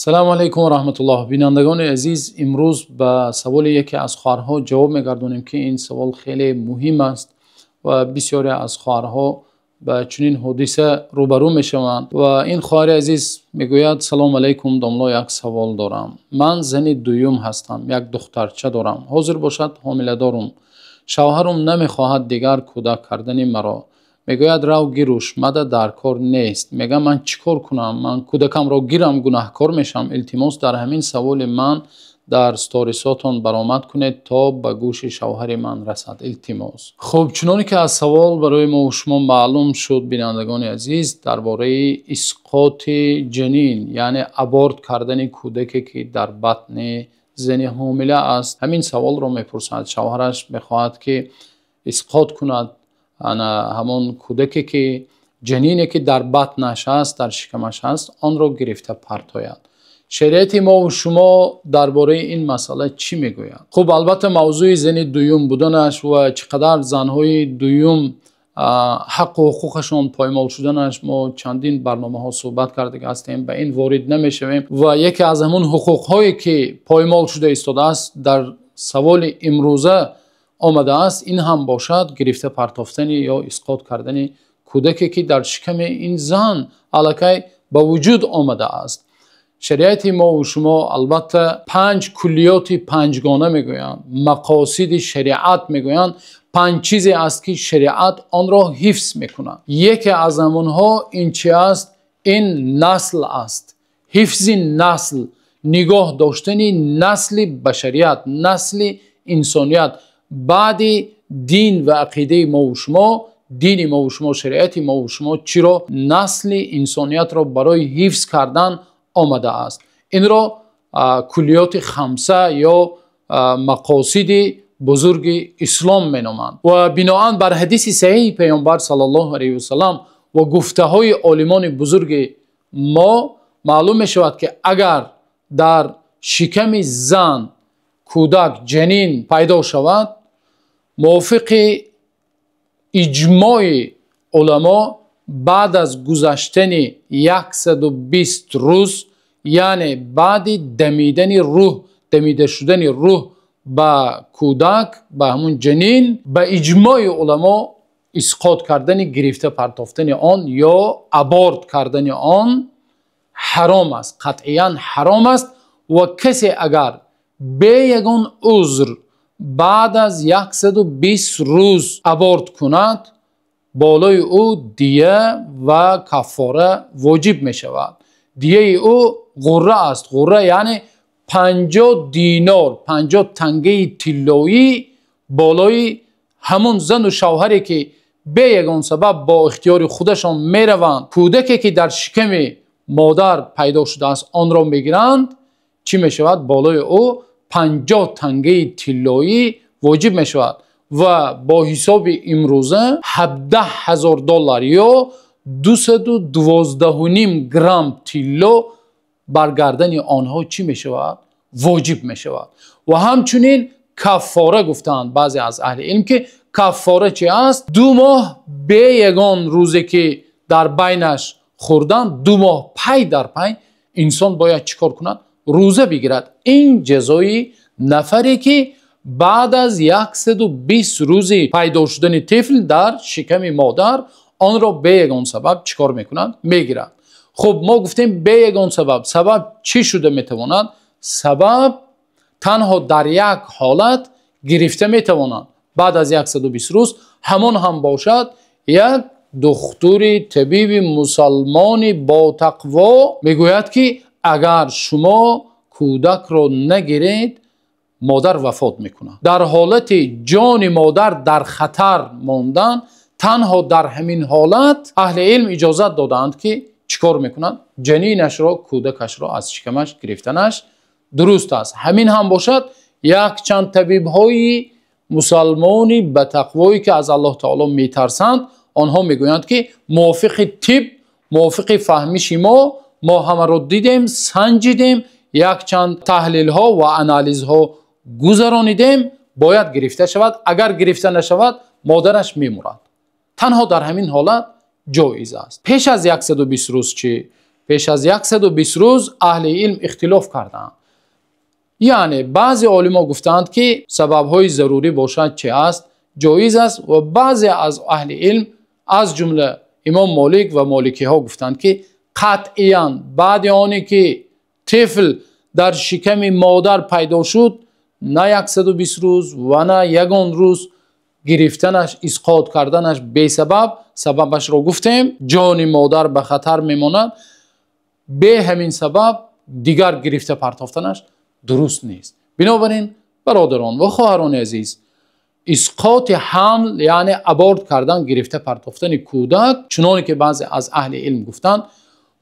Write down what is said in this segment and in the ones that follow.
Салому алайкум ва раҳматуллоҳ. Бинандагони азиз, имрӯз ба саволи яке аз хоҳарҳо ҷавоб мегардонем, ки ин савол хеле муҳим аст ва бисёре аз хоҳарҳо ба чунин ҳодиса рӯбарӯ мешаванд. Ва ин хоҳари азиз мегӯяд: Салому алайкум, домло, як савол дорам. Ман зани дуюм ҳастам, як духтарча дорам. Ҳозир бошад, ҳомиладорам. Шавҳарам намехоҳад дигар кӯдак кардани маро. Мегӯяд: рав гируш, мада дар кор нест. Мегӯям, ман чӣ кор кунам? Ман кӯдакамро гирам, гунаҳкор мешавам. Илтимос, дар ҳамин саволи ман дар сторисотон баромад кунед, то ба гӯши шавҳари ман расад. Илтимос. Хуб, чуноне ки аз савол барои мо шумо маълум шуд, бинандагони азиз, дар бораи исқоти ҷанин, яъне аборт кардани кӯдаке, ки дар батни зани ҳомила аст, ҳамин саволро мепурсад. Шавҳараш мехоҳад, ки исқот кунад ана ҳамон кӯдаке, ки ҷанине, ки дар батнаш аст, дар шикамаш аст, онро гирифта партояд. Шариати мо ва шумо дар бораи ин масъала чӣ мегӯяд? Хуб, албатта, мавзӯи зани дуюм буданаш ва чӣ қадар занҳои дуюм ҳаққу ҳуқуқашон поймол шуданаш мо чандин барномаҳо суҳбат карда ҳастем, ба ин ворид намешавем. Ва яке аз ҳамон ҳуқуқҳое, ки поймол шуда истодааст, дар саволи имрӯза омадааст, ин ҳам бошад гирифта партофтани ё исқот кардани кӯдаке, ки дар шиками ин зан аллакай ба вуҷуд омадааст. Шариати мо ва шумо албатта панҷ куллиёти панҷгона мегӯянд, мақосиди шариат мегӯянд, панҷ чизе аст, ки шариат онро ҳифз мекунад. Яке аз ҳамонҳо ин чи аст? Ин насл аст. Ҳифзи насл, нигоҳ доштани насли башарият, насли инсоният. Баъди дин ва ақидаи мо ва шумо, дини мо ва шумо, шариати мо ва шумо чиро насли инсониятро барои ҳифз кардан омадааст. Инро куллиёти хамса ё мақосиди бузурги ислом меноманд. Ва биноан бар ҳадиси саҳиҳи Паёмбар саллаллоҳу алайҳи васаллам ва гуфтаҳои олимони бузурги мо маълум мешавад, ки агар дар шиками зан кӯдак, ҷанин пайдо шавад, мувофиқи иҷмои уламо баъд аз гузаштани 120 рӯз, яъне баъди дамидани рӯҳ, дамида шудани рӯҳ ба кӯдак, ба ҳамун ҷанин, ба иҷмои уламо исқот кардани, гирифта партофтани он ё аборт кардани он ҳаром аст, қатъиян ҳаром аст. Ва касе агар бе ягон узр баъд аз 120 рӯз аборт кунад, болои ӯ дия ва каффора воҷиб мешавад. Дияи ӯ ғурра аст. Ғурра яъне 50 динор, 50 тангаи тиллоӣ болои ҳамон зану шавҳаре, ки бе ягон сабаб бо ихтиёри худашон мераванд, кӯдаке, ки дар шиками модар пайдо шудааст, онро мегиранд, чӣ мешавад? Болои ӯ 50 тангаи тиллоӣ воҷиб мешавад ва бо ҳисоби имрӯза 17 000 доллар ё 212,5 грамм тилло бар гардани онҳо чӣ мешавад? Воҷиб мешавад. Ва ҳамчунин каффора гуфтаанд баъзе аз аҳли илм, ки каффора чи аст? 2 моҳ бе ягон рӯзе, ки дар байнаш хӯрдан, 2 моҳ пай дар пай инсон бояд чӣ кор кунад? Рӯза бигирад. Ин ҷазои нафаре, ки баъд аз 120 рӯзи пайдо шудани тифл дар шиками модар онро бе ягон сабаб чӣ кор мекунад? Мегирад. Хуб, мо гуфтем бе ягон сабаб. Сабаб чӣ шуда метавонад? Сабаб танҳо дар як ҳолат гирифта метавонад баъд аз 120 рӯз, ҳамон ҳам бошад як духтури табиби мусалмони ботақво мегӯяд, ки агар шумо кӯдакро нагиред, модар вафот мекунад. Дар ҳолати ҷони модар дар хатар мондан, танҳо дар ҳамин ҳолат аҳли илм иҷозат додаанд, ки чӣ кор мекунад? Ҷанинашро, кӯдакашро аз шикамаш гирифтанаш дуруст аст. Ҳамин ҳам бошад якчанд табибҳои мусалмони ба тақвое, ки аз Аллоҳ таоло метарсанд, онҳо мегӯянд, ки мувофиқи тиб, мувофиқи фаҳмиши мо, мо ҳамаро дидем, санҷидем, якчанд таҳлилҳо ва анализҳо гузаронидем, бояд гирифта шавад. Агар гирифта нашавад, модараш мемурад. Танҳо дар ҳамин ҳолат ҷоиз аст. Пеш аз 120 рӯз чӣ? Пеш аз 120 рӯз аҳли илм ихтилоф кардаанд. Яъне баъзе олимо гуфтаанд, ки сабабҳои зарурӣ бошад чи аст? Ҷоиз аст ва баъзе аз аҳли илм аз ҷумла имом Молик ва моликиҳо гуфтанд, ки қатъиян баъди оне ки тифл дар шиками модар пайдо шуд, на 120 рӯз ва на ягон рӯз гирифтанаш, исқот карданаш бесабаб, сабабашро гуфтем, ҷони модар ба хатар мемонад, бе ҳамин сабаб дигар гирифта партофтанаш дуруст нест. Бинобар ин бародарон ва хоҳарони азиз, исқоти ҳамл яъне аборт кардан, гирифта партофтани кӯдак, чуноне ки баъзе аз аҳли илм гуфтанд,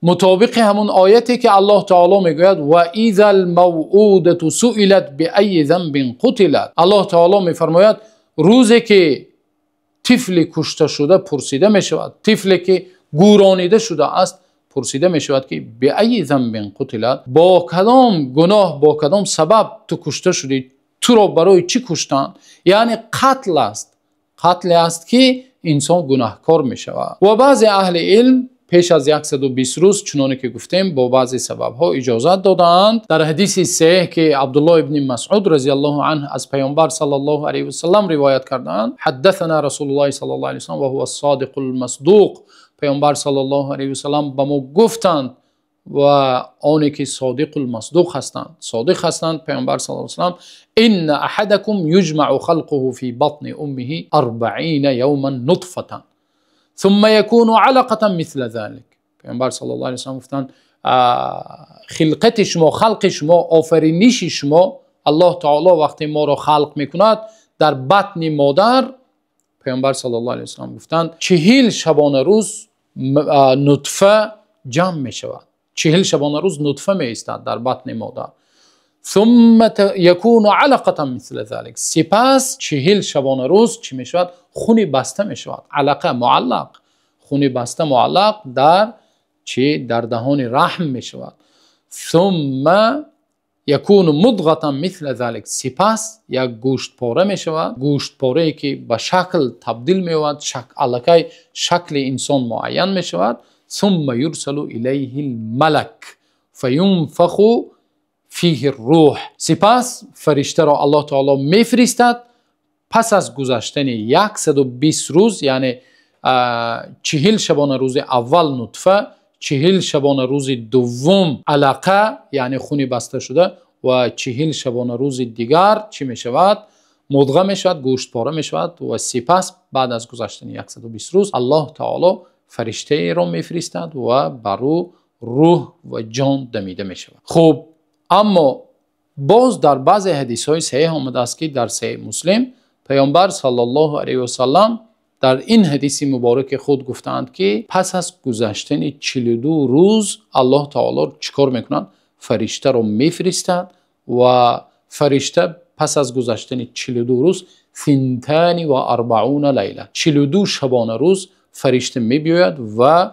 мутобиқи ҳамун ояте ки Аллоҳ таоло мегӯяд: ва изал мавъудату суилат биайи занбин қутилат. Аллоҳ таоло мефармояд, рӯзе ки тифли кушташуда пурсида мешавад, тифле ки гӯронида шудааст пурсида мешавад, ки биайи занбин қутилат, бо кадом гуноҳ, бо кадом сабаб ту кушта шудӣ, туро барои чӣ куштанд? Яъне қатл аст, қатле аст ки инсон гунаҳкор мешавад. Ва баъзе аҳли илм пеш аз 120 рӯз, чуноне ки гуфтем, бо баъзе сабабҳо иҷозат додаанд. Дар ҳадиси саҳеҳ ки Абдуллоҳ ибни Масъуд разияллоҳу анҳу аз Паёмбар саллаллоҳу алайҳи васаллам ривоят кардаанд, ҳаддасана Расулуллоҳ саллаллоҳу алайҳи васаллам ва ҳува ас-содиқул масдуқ, Паёмбар саллаллоҳу алайҳи васаллам ба мо гуфтанд ва оне ки содиқул масдуқ ҳастанд, содиқ ҳастанд, Паёмбар саллаллоҳу алайҳи васаллам: инна аҳадакум юҷмаъу халқуҳу фи батни уммиҳи арбаъина явман нутфатан ثم يكون علقة مثل ذلك. Паёмбар саллаллоҳу алайҳи васаллам гуфтанд, хилқати шумо, халқи шумо, офариниши шумо, Аллоҳ таоло вақте моро халқ мекунад дар батни модар, Паёмбар саллаллоҳу алайҳи васаллам гуфтанд, 40 шабона рӯз нутфа ҷамъ мешавад, 40 шабона рӯз нутфа меистад дар батни модар. ثم يكون علقة مثل ذلك. سپس 40 شبانه روز چی میشود؟ خونی بسته میشود. علقه معلق، خونی بسته معلق در چی؟ در دهان رحم میشود. ثم يكون مضغة مثل ذلك. سپس یک گوشت پاره میشود، گوشت پاره که به شکل تبدیل میشود، علقه شکل انسان معین میشود. ثم يرسل إليه الملك فينفخ فیه الروح. سپس فرشته را الله تعالی میفرستد. پس از گذشتن 120 روز، یعنی 40 شبانه روز اول نطفه، 40 شبانه روز دوم علقه یعنی خونی بسته شده، و 40 شبانه روز دیگر چی میشود؟ مضغه میشود، گوشت پاره میشود. و سپس بعد از گذشتن 120 روز الله تعالی فرشته را میفرستد و بر او روح و جان دمیده میشود. خب اما باز در بعض حدیث های صحیح آمده است که در صحیح مسلم پیامبر صلی الله علیه و سلم در این حدیث مبارک خود گفتند که پس از گذشتن 42 روز الله تعالی چیکار میکنند؟ فرشته رو میفرستد و فرشته پس از گذشتن 42 روز 42 لیله، 42 شبانه روز فرشته میبیاید و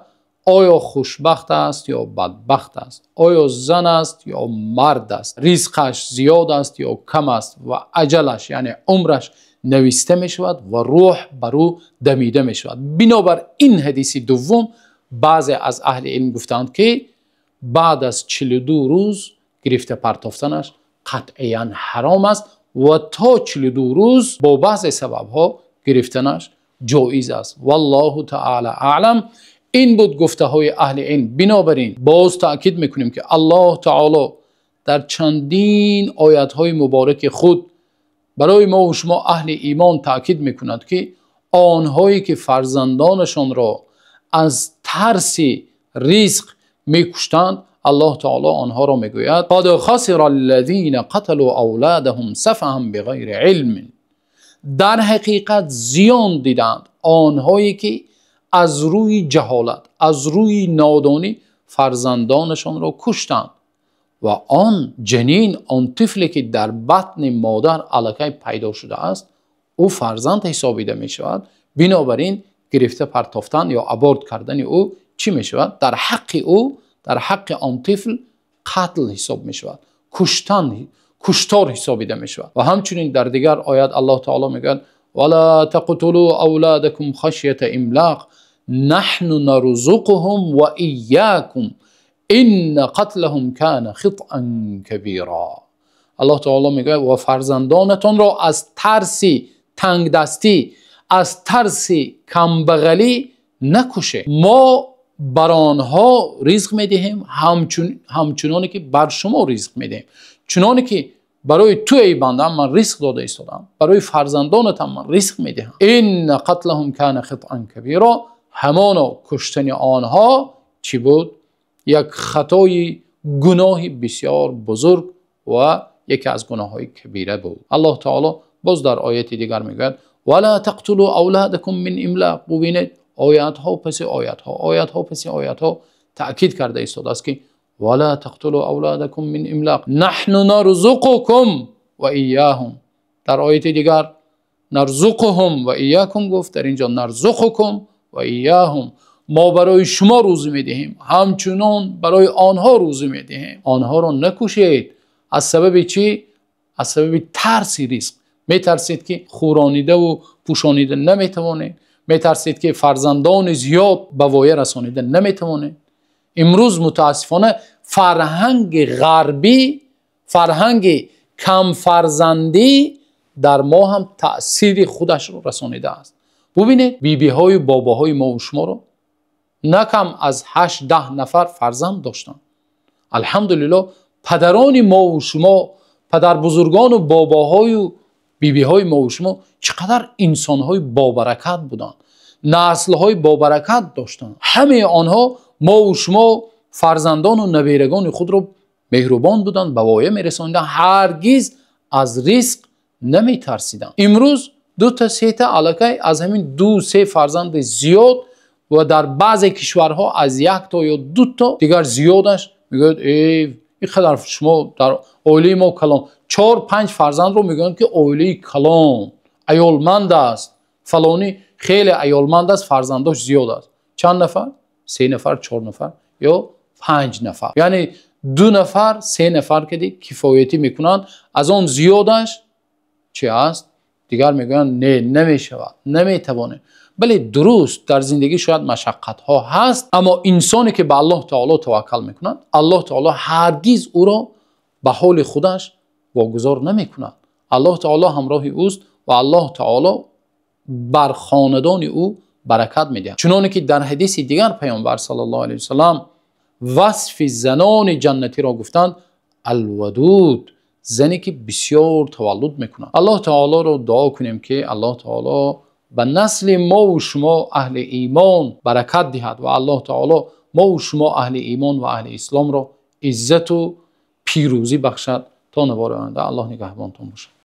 آیا خوشبخت است یا بدبخت است، آیا زن است یا مرد است، رزقش زیاد است یا کم است، و اجلش یعنی عمرش نوشته می شود و روح بر او دمیده می شود. بنابر این حدیث دوم بعضی از اهل علم گفتند که بعد از 42 روز گرفته پرتافتنش قطعا حرام است و تا 42 روز با بعضی سببها گرفتنش جایز است. والله تعالی اعلم. این بود گفته های اهل علم. بنابراین باز تأکید میکنیم که الله تعالی در چندین آیت های مبارک خود برای ما و شما اهل ایمان تأکید میکند که آنهایی که فرزندانشان را از ترس رزق میکشتند، الله تعالی آنها را میگوید قد خسر الذین قتلوا اولادهم سفها بغیر علم. در حقیقت زیان دیدند آنهایی که از روی جهالت، از روی نادانی فرزندانشان را کشتند و آن جنین، آن طفلی که در بطن مادر الکی پیدا شده است، او فرزند حسابیده می شود. بنابراین گرفته پرتافتن یا ابورت کردن او چی می شود؟ در حق او، در حق آن طفل قتل حساب می شود، کشتن، کشتار حسابیده می شود. و همچنین در دیگر آیات الله تعالی میگوید ولا تقتلوا اولادکم خشیت املاق نحن نرزقهم و ایاکم إن قتلهم كان خطأ كبيرا. Аллоҳ таоло мегӯяд: ва фарзандонатонро аз тарси тангдастӣ, аз тарси камбағалӣ накушед. Мо бар онҳо ризқ медиҳем, ҳамчуноне ки бар шумо ризқ медиҳем. Чуноне ки барои ту эй банда ман ризқ дода истодам, барои фарзандонатам ман ризқ медиҳам. إن قتلهم كان خطأ كبيرا. Ҳамоно куштани онҳо чӣ буд? Як хатои гуноҳи бисёр бузург ва яке аз гуноҳҳои кабира буд. Аллоҳ таоло боз дар ояти дигар мегӯяд: ولا تقتلوا أولادكم من إملاق. Бубинед, оятҳо паси оятҳо, оятҳо паси оятҳо таъкид карда истодааст, ки ولا تقتلوا أولادكم من إملاق نحن نرزقكم وإياهم. Дар ояти дигар نرزقهم وإياكم гуфт, дар инҷо نرزقكم وإياهم. Мо барои шумо рӯзӣ медиҳем, ҳамчунон барои онҳо рӯзӣ медиҳем. Онҳоро накушед. Аз сабаби чӣ? Аз сабаби тарси ризқ. Метарсед, ки хӯронидаву пӯшонида наметавонед, метарсед, ки фарзандони зиёд ба воя расонида наметавонед. Имрӯз мутаассифона фарҳанги ғарбӣ, фарҳанги камфарзандӣ дар мо ҳам таъсири худашро расонидааст. Бубинед, бибиҳою бобоҳои мову шуморо на кам аз 8-10 нафар фарзанд доштанд. Алҳамдулиллоҳ, падарони мову шумо, падарбузургону бобоҳою бибиҳои мову шумо чӣ қадар инсонҳои бобаракат буданд, наслҳои бобаракат доштанд. Ҳамаи онҳо мову шумо фарзандону наберагони худро меҳрубон буданд, ба воя мерасониданд, ҳаргиз аз ризқ наметарсиданд. Имрӯз дута сета аллакай аз ҳамин 2-3 фарзанди зиёд ва дар баъзе кишварҳо аз якто ё дуто дигар зиёдаш мегӯяд: ин қадар шумо дар оилаи мо калон. 4-5 фарзандро мегӯянд, ки оилаи калон, аёлманд аст, фалонӣ хеле аёлманд аст, фарзандош зиёд аст. Чанд нафар? 3 нафар, 4 нафар ё 5 нафар. Яъне 2 нафар, 3 нафар ки кифоятӣ мекунанд, аз он зиёдаш чи аст? Дигар мегӯянд: не, намешавад, наметавонем. Бале, дуруст, дар зиндагӣ шояд машаққатҳо ҳаст, аммо инсоне ки ба Аллоҳ таоло таваккал мекунад, Аллоҳ таоло ҳаргиз ӯро ба ҳоли худаш вогузор намекунад. Аллоҳ таоло ҳамроҳи ӯст ва Аллоҳ таоло бар хонадони ӯ баракат медиҳад. Чуноне ки дар ҳадиси дигар Паёмбар саллаллоҳу алайҳи васаллам васфи занони ҷаннатиро гуфтанд: алвадуд, зане ки бисёр таваллуд мекунад. Аллоҳ таолоро дуо кунем, ки Аллоҳ таоло ба насли мову шумо аҳли имон баракат диҳад ва Аллоҳ таоло мову шумо аҳли имон ва аҳли исломро иззату пирӯзӣ бахшад. То навори оянда Аллоҳ нигаҳбонтон бошад.